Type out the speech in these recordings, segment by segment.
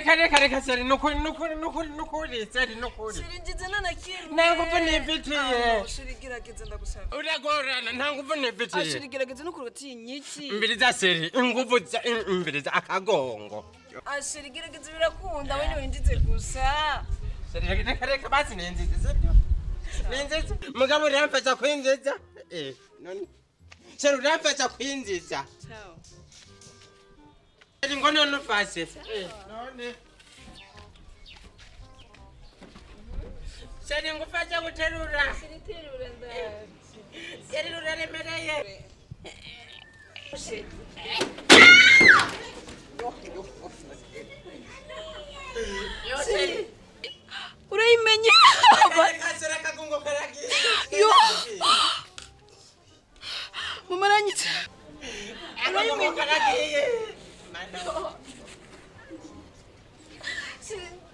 Reka reka reka chéri nukuri nukuri nukuri nukuri chéri nukuri. Chéri ngize nanakimwe. Nta nguvu nifitiye. Chéri gerageza ndagusaba. Uragorana nta nguvu nifitiye. Chéri gerageza nukuri utinya iki? Mbiriza chéri inguvu mbiriza akagongo. Chéri gerageza birakunda we niwinjize gusa. Chéri reka reka basi ninzize sibyo? Ninzize mugabo uramfasha kwinjiza? None chéri uramfasha kwinjiza. Ciao. Ngono nufase. None. Chéri ngufasha guterura. Chéri terura ndaje. Chéri uraremereye. Chéri. Urayimenye. Yo. Mama aranyitse. Urayimenye.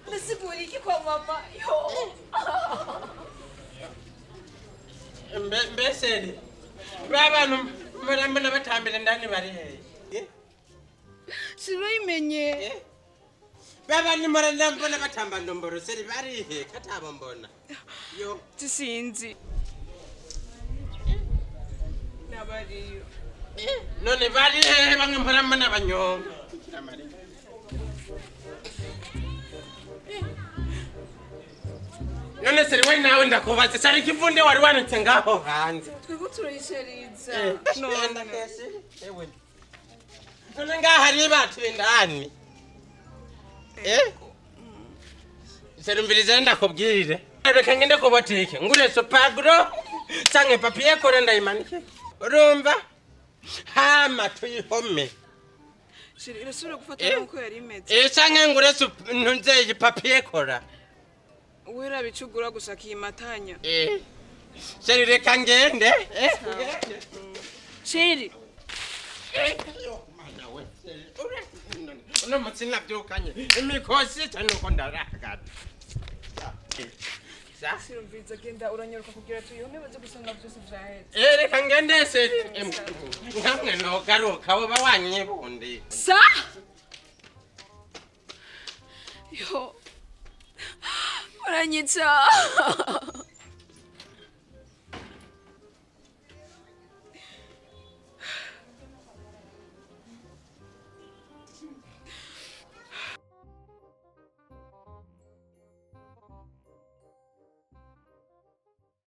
Ndasigura iki kwa mama? Yo. Mbese babantu murambona batambira indani bari hehe? Sirayimenye. Babantu murambona batamba ndomboro seri bari he katabo mbona. Yo tisinzi. Nabariyo. None bari hehe bamwe murambona banyonga. None seri we nawe ndakubaza sari kivunde wari wanitse ngaho hanze. Twebwe turayisheriza. None ndakese. Ewe. None ngaha hari batu indani. Seri mviriza ndakubwire. Reka ngende ku botike ngure supagro canke papier kore ndayimanike. Urumva? Hama tuyihome. Chéri irasubira gufata nkuko yari imeze. Canke ngure ntunze papier kora. Wera bicugura gusa kimatanya. Chéri reka ngende. Chéri. Yo mana we. Uno mutsi navyukanye. Imikosi cyane uko ndaragata. Sirumviza genda uranyaruka kugira tuyihome baze gusanga byose vyaheze. Reka ngende se. Nkamwe nogaruka woba wanyibundi. Sa. Yo. Uranyitsa.